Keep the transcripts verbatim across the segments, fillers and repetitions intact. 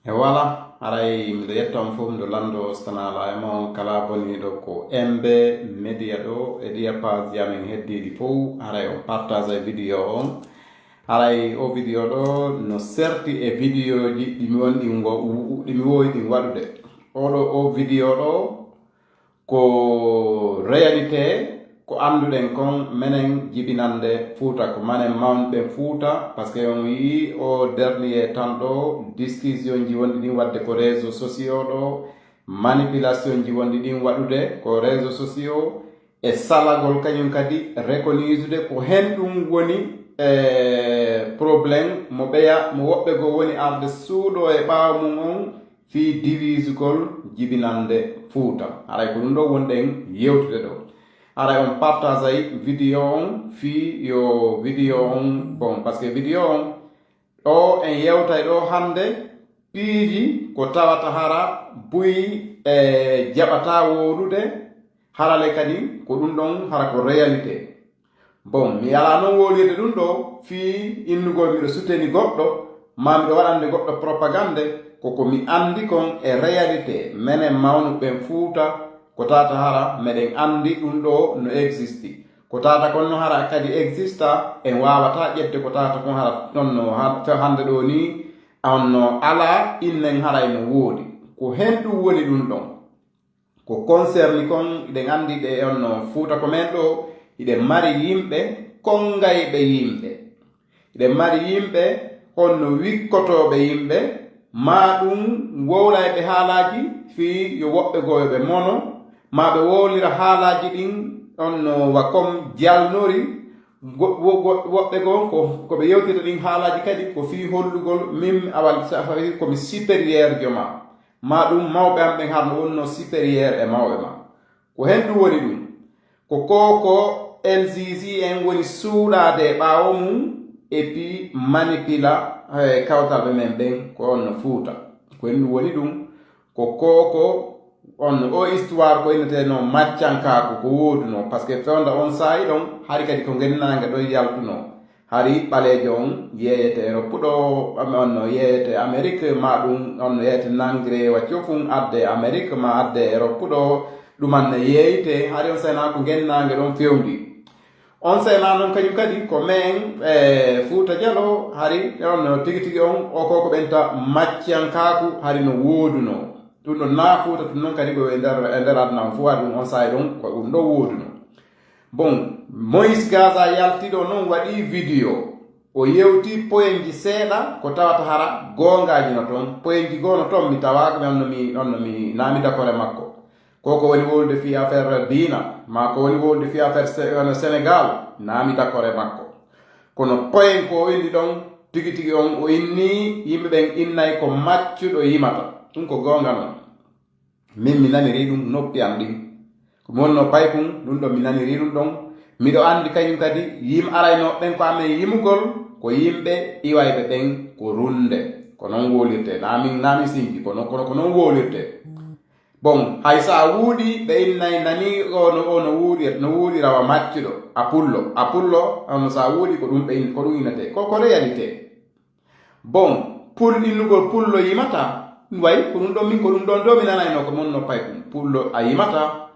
E wala, haray miɗo yetta on fof, miɗo lanndo, so tana alaa e mon kala boniiɗo ko M B Media ɗo e ɗiya page amen heddiiɗi fof, haray on partage e vidéo on. Haray o vidéo ɗo no serti e vidéoji ɗi mi woni ɗin wo-, ɗi mi wowi ɗin waɗude. Oɗo o vidéo ɗo ko réalité, ko annduɗen kon menen jibinannde Fuuta, ko manen mawnɓe Fuuta, parce que on yii o dernier tan ɗo discussion ji wonɗi ɗin waɗde ko réseaux sociaux ɗo, manipulation ji wonɗi ɗin waɗude ko réseaux sociaux, e salagol kañum kadi reconnuisude ko hen ɗum woni e problème mo ɓeya, mo woɓɓe goo woni arde suuɗo e ɓaawo mum on, fii divisugol jibinannde Fuuta. Haray ko ɗum ɗo wonɗen yewtude ɗo. Haray on partage ay vidéo on fii yo vidéo on, bon, parce que vidéo on ɗo en yewtay ɗo hannde piiji ko tawata hara buy e jaɓata woodude, harale kadi ko ɗum ɗon hara ko réalité. Bon, mi alaa noon wowlirde ɗum ɗo fii innugol miɗo suteni goɗɗo, maa miɗo waɗande goɗɗo propagande, ko ko mi anndi kon e réalité, menen mawnuɓe ɓen Fuuta, ko tawata hara meɗen anndi ɗum ɗo no existi. Ko tawata kon no hara kadi exista, en waawataa ƴetde ko tawata kon hara ɗon no ha-, hannde ɗo nii, on no alaa, innen haray no woodi. Ko hen ɗum woni ɗum ɗon. Ko concerni kon, hiɗen anndi ɗe on no Fuuta ko men ɗo, hiɗen mari yimɓe konngayɓe yimɓe. Hiɗen mari yimɓe honno wikkotooɓe yimɓe, maa ɗum wowlayɓe haalaaji fii yo woɓɓe goo yo ɓe mono, maa ɓe wowlira haalaaji ɗin on no wa comme jalnori. Wo-, wo-, wo-, woɓɓe goo ko, ko ɓe yewtita ɗin haalaaji kadi ko fii hollugol min awa sa fawi ko mi supérieur jo maa. Maa ɗum mawɓe am ɓen harno wonno supérieur e mawɓe maa. Ko hen ɗum woni ɗum? Ko ko, ko L G C en woni suuɗaade e ɓaawo mum, et puis manipula, eh, kawtalɓe men ɓen ko on no Fuuta. Ko hen ɗum woni ɗum? Ko ko, ko on o histoire ko inneteno maccankaaku ko woodunoo, parce que fewnda on saa'i ɗon, hari kadi ko ngennaange ɗon yaltunoo. Hari ɓaleejo on yeeyete Europe ɗo, am-, on no yeeyete Amérique, ma ɗum, on no yeeyete nangre wa cofun adde Amérique, ma adde Europe ɗo, ɗuman ne yeeyte, hari on sena ko ngennaange ɗon fewndi. On sena noon kañum kadi ko men, e, Fuuta Jalo, hari on no tigi tigi on, o ko ko ɓenta maccankaaku, hari no woodunoo. Ɗum ɗon na Fuuta tun noon kadi ko e nder, e nder aduna on fof, hari ɗum on saa'i ɗon, ko ɗum ɗo woodunoo. Bon, Moïse Gaza yalti ɗo noon waɗi vidéo. O yewti poyenji seeɗa ko tawata hara goongaaji no toon. Poyenji goo no toon mi tawaaka mi, on no mi, on no mi naami dakore makko. Ko ko woni wowlude fii affaire diina, maa ko woni wowlude fii affaire Se-, on Sénégal, naami dakore makko. Kono poyen ko o inni ɗon, tigi tigi on o inni, yimɓe ɓen innay ko maccuɗo yimata. Ɗum ko goonga non. Min mi naniri ɗum noppi am ɗin. Ko mi wonno paykun, ɗum ɗon mi naniri ɗum ɗon. Miɗo anndi kañum kadi, yim-, araynooɓe ɓen ko amen yimugol, ko yimɓe iwayɓe ɓen ko runnde. Ko non wowlirtee. Naa min, naa min sinji, kono, kono ko non wowlirtee. Bon, hay so a wuuɗi, ɓe innay nani o no, o no wuuɗir-, no wuuɗira wa maccuɗo. A pullo, a pullo, on so a wuuɗi ko ɗum ɓe in-, ko ɗum innetee. Ko, ko réalité. Bon, pul-, innugol pullo yimata, way, ko ɗum ɗon min, ko ɗum ɗon ɗo mi nanayno ko mon no paykun. Pullo a yimata,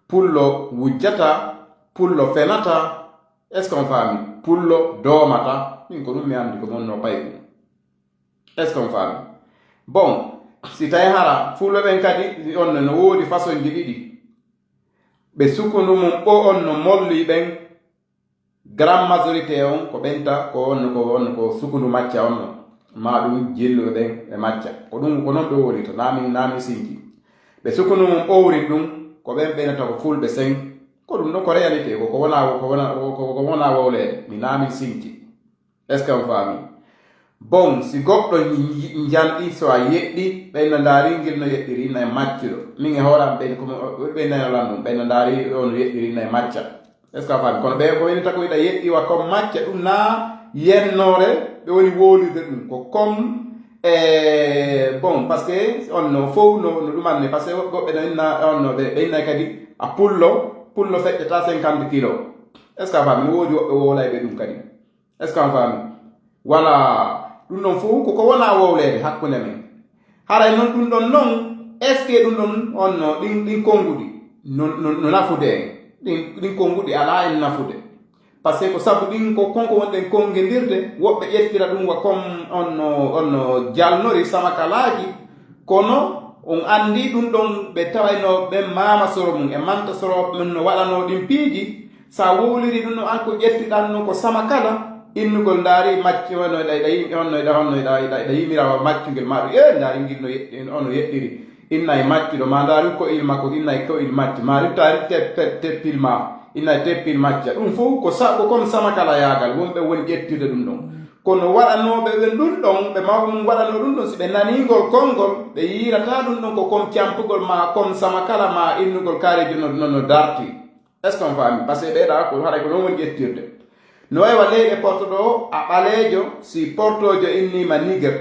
pullo wujjata, pullo fenata, est-ce qu'on faami? Pullo doomata, min ko ɗum mi anndi ko mon no paykun. Est-ce qu'on faami? Bon, si tawi hara fulɓe ɓen kadi, on no woodi façon ji ɗiɗi. Ɓe sukundu mum ɓo on no molli ɓen, grande majorité on ko ɓenta, ko on, ko on, ko sukundu macca on no. Ma ɗum jilluɓe ɓen ɓe macca. Ko ɗum, ko non ɓe wowlirta, naa min, naa min sinji. Ɓe sukundu mum ɓowri ɗum, ko ɓen ɓenata ko fulɓe sen. Ko ɗum ɗon ko réalité, ko, ko wona, ko wona, ko, ko, ko wona wowleede, mi naa min sinji. Est-ce que on faami? Bon, si goɗɗo nj-, nj-, njanɗi, so a yeɗɗi, ɓen no ndaari, ngel no yeɗɗiri, nay maccuɗo. Min e hoore am, ɓen ko mo-, ɓen nay no lanndum, ɓen no ndaari, on yeɗɗiri, nay macca. Est-ce que a faami? Kono ɓe ko woni takoyɗa yeɗɗi wa comme macca, ɗum na yennoore, ɓe woni wowlirde ɗum. Ko comme, eh, bon, parce que on no fow no, no ɗumanne, parce que woɓɓe no inna, on no ɓe, ɓe inna kadi a pullo, pullo feƴƴata cinquante kilos. Est-ce que a faami? No woodi woɓɓe wowlayɓe ɗum kadi. Est-ce que on faami? Voilà. Ɗum ɗon fow ko, ko wona wowleede hakkunde men. Haray noon ɗum ɗon noon, est-ce que ɗum ɗon on no ɗin, ɗin konnguɗi no, no, no nafude en? Ɗin, ɗin konnguɗi alaa en nafude. Parce que ko sabu ɗin ko konko wonɗen konngindirde, woɓɓe ƴettira ɗum wa comme on no, on no jalnori samakalaaji, kono on anndi ɗum ɗon ɓe tawayno ɓen maama soro mum e manta soro mum no waɗanoo ɗin piiji. Sa wowliri ɗum no an ko ƴettiɗan no ko samakala, innugol ndaari macci on no ɗa, ɗa yimɓe on no ɗa, on no ɗa, ɗa, ɗa yimirawa maccungel ma ɗum, e ndaari ngil no yeɗɗi, on no yeɗɗiri. Inna e maccuɗo ma ndaari ko il makko, inna e ko il macci ma, taari tep, tep, teppil ma, inna e teppil macca. Ɗum fof ko sa, ko comme samakala yaagal, wonɓe woni ƴettirde ɗum ɗon. Kono waɗanooɓe ɓen ɗum ɗon, ɓe mawɓe mum waɗanoo ɗum ɗon, si ɓe nanii ngol konngol, ɓe yiirata ɗum ɗon ko comme campugol ma, comme samakala ma, innugol kaareejo no, no, no darti. Est-ce qu'on faami? Parce que ɓeeɗa ko haray ko noon woni ƴettirde. No wayi wa leyɗe porto ɗo, a ɓaleejo, si portoojo inniima Niger.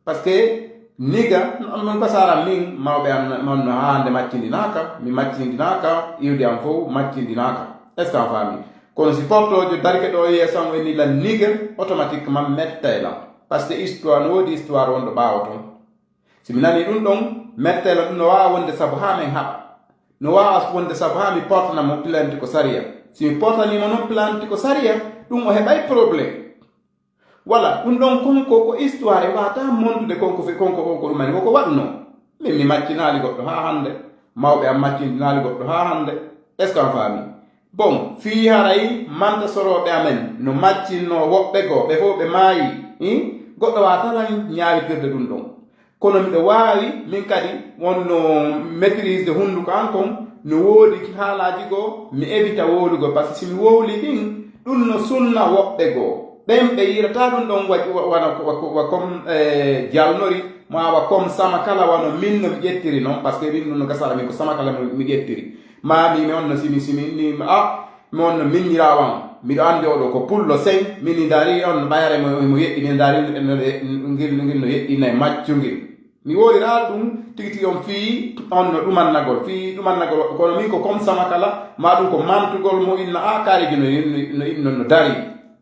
Parce que Niger, on, on ko sara min, mawɓe am, on no haa hannde maccindinaaka, mi maccindinaaka, iwdi am fof maccindinaaka. Est-ce qu'on faami? Kono si portoojo darike ɗo yeeso am o inni lan Niger, automatiquement mettay lan. Parce que histoire, no woodi histoire wonɗo ɓaawo toon. Si mi nanii ɗum ɗon, mettay lan ɗum no waawa wonde sabu haa min haɓa. No waawa wonde sabu haa mi portana mo plainte ko sariya. Si mi portanii mo noon plainte ko sariya, ɗum o heɓay problème. Wala, ɗum ɗon konko ko histoire, e waata montude konko fe-, konko, konko ɗum mani, koko waɗnoo. Min mi maccinaali goɗɗo haa hannde, mawɓe am maccindinaali goɗɗo haa hannde. Est-ce qu'on faami? Bon, fii haray manta sorooɓe amen no maccinnoo woɓɓe goo, ɓe fof ɓe maayi, ih? Goɗɗo waata lan ñaawitirde ɗum ɗon. Kono miɗo waawi, min kadi, wonno maîtrise de hunnduko an kon, no woodi haalaaji goo, mi evita wowlugol, parce que si mi wowli ɗin, ɗum no sunna woɓɓe goo. Ɓen ɓe yiirata ɗum ɗon wa-, wa-, wana ko, wa-, wa-, wa comme, eh, jalnori, ma wa comme samakala wano min no mi ƴettiri non, parce que min ɗum no gasara min ko samakala mi, mi ƴettiri. Ma mi, mi on no simi, simi, ni, ah, mi on no miññiraawo am. Miɗo anndi oɗo ko pullo seng, min ni ndaari on ɓayare mo, mo yeɗɗi, min ndaari no, no, ngil, ngil no yeɗɗi nayi maccu ngil. Mi wowliraa ɗum tigi tigi on fii on no ɗumannagol, fii ɗumannagol woɓɓe. Kono min ko comme samakala, ma ɗum ko mantugol mo inna a kaareeji no, no, no, no, no dari,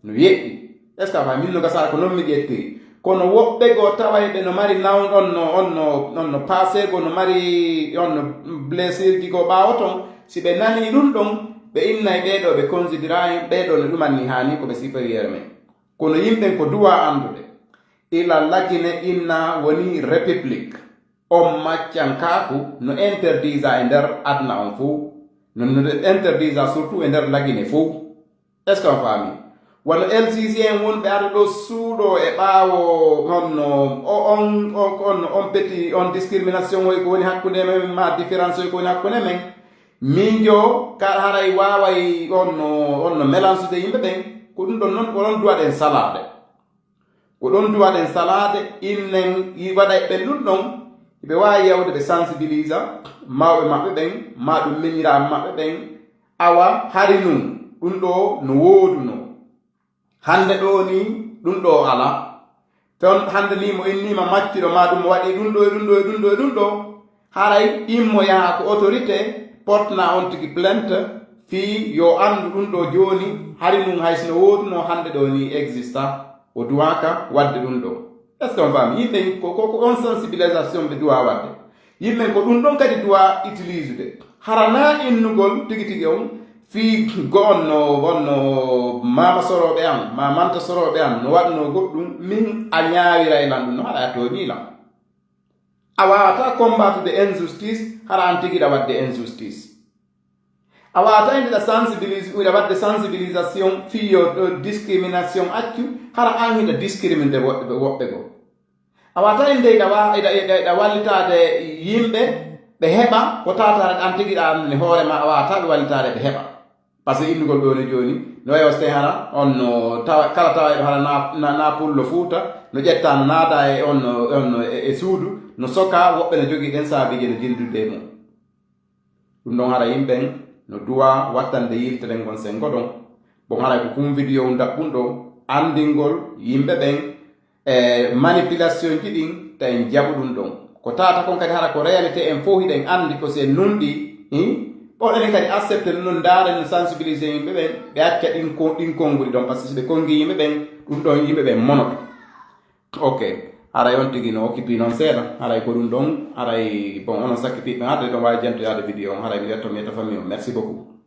no yeɗɗi. Est-ce que a faami? Min no gasara ko non mi ƴettiri. Kono woɓɓe goo taway ɓe no mari nawn on no, on no, on no passé goo no mari on no blessure ji goo ɓaawo ton. Si ɓe nanii ɗum ɗon, ɓe innay ɓee ɗoo ɓe considéra en, ɓee ɗoo no ɗumanni haani ko ɓe supérieur men. Kono yimɓen ko duwa anndude. Ila Lagine inna woni république. On maccankaaku no interdisa e nder aduna on fof. No, no interdisa surtout e nder Lagine fof. Est-ce que on faami? Wano L C C en wonɓe ara ɗo suuɗo e ɓaawo on no, o, on, o, on, on petit, on discrimination oy ko woni hakkunde men, ma différence oy ko woni hakkunde men. Miijo, kala haray waaway on no, on no melansude yimɓe ɓen. Ko ɗum ɗon noon, ko ɗon duwaɗen salaade. Ko ɗon duwaɗen salaade, innen yi-, waɗay ɓen ɗum ɗon, ɓe waawi yawde ɓe sensibilisa mawɓe maɓɓe ɓen, ma ɗum miñiraaɓe maɓɓe ɓen. Awa, hari nun, ɗum ɗo no woodunoo. Hannde ɗo ni, ɗum ɗo alaa. Ton hannde ni mo inniima maccuɗo ma ɗum, mo waɗi ɗum ɗo e ɗum ɗo e ɗum ɗo e ɗum ɗo. Haray immo yaha ko autorité, portana on tigi plainte, fii yo anndu ɗum ɗo jooni, hari nun hay sino woodunoo hannde ɗo ni exista, o duwaaka waɗde ɗum ɗo. Est-ce que on faami? Yimɓe ko, ko, ko on sensibilisation ɓe duwa waɗde. Yimɓe ko ɗum ɗon kadi duwa utiliser de. Hara na innugol tigi tigi on fii go on no, on no maama sorooɓe an, ma manta sorooɓe an, no waɗnoo goɗɗum, min a ñaawiray lan ɗum, no haɗa a tooñii lan. A waawataa combattre injustice, hara an tigi ɗa waɗde injustice. A waawataa inde ɗa sensibilise, ɗa waɗde sensibilisation fii yo, ɗo discrimination accu, hara an hiɗa discriminde woɓɓe, woɓɓe goo. A waawataa inde ɗa wa-, ɗa, ɗa, ɗa wallitaade yimɓe, ɓe heɓa ko taataare ɗan tigi ɗa anndude hoore ma, a waawataa ɓe wallitaade ɓe heɓa. Parce que innugol ɗoo ni jooni, no wayi o so tawii hara on no tawa, kala tawayɗo hara na, na, na pullo Fuuta, no ƴetta no naada e on no, on no e, e suudu, no soka, woɓɓe no jogii ɗen saabiiji no jildude e mum. Ɗum ɗon hara yimɓe no duwa wattande yiltere ngon senngo ɗon. Bon hara ko kum video ndaɓɓun ɗo, anndingol yimɓe ɓen e manipulation ji ɗin, ta en jaɓu ɗum ɗon. Ko tawata kon kadi hara ko réalité en fof hiɗen anndi ko si en nunɗi, hi? Ɓawɗen kadi accepté ɗum ɗon, ndaaren no sensibiliser yimɓe ɓen, ɓe acca ɗin ko, ɗin konnguɗi ɗon, parce que si ɓe konngi yimɓe ɓen, ɗum ɗon yimɓe ɓen monoto. Ok. Haray on tigi no occupé noon seeɗa. Haray ko ɗum ɗon. Haray, bon, onon sakkitiiɓe, haray ɗon waawi jantoyaade vidéo on. Haray mi ƴetto mi ƴetta famille on. Merci beaucoup.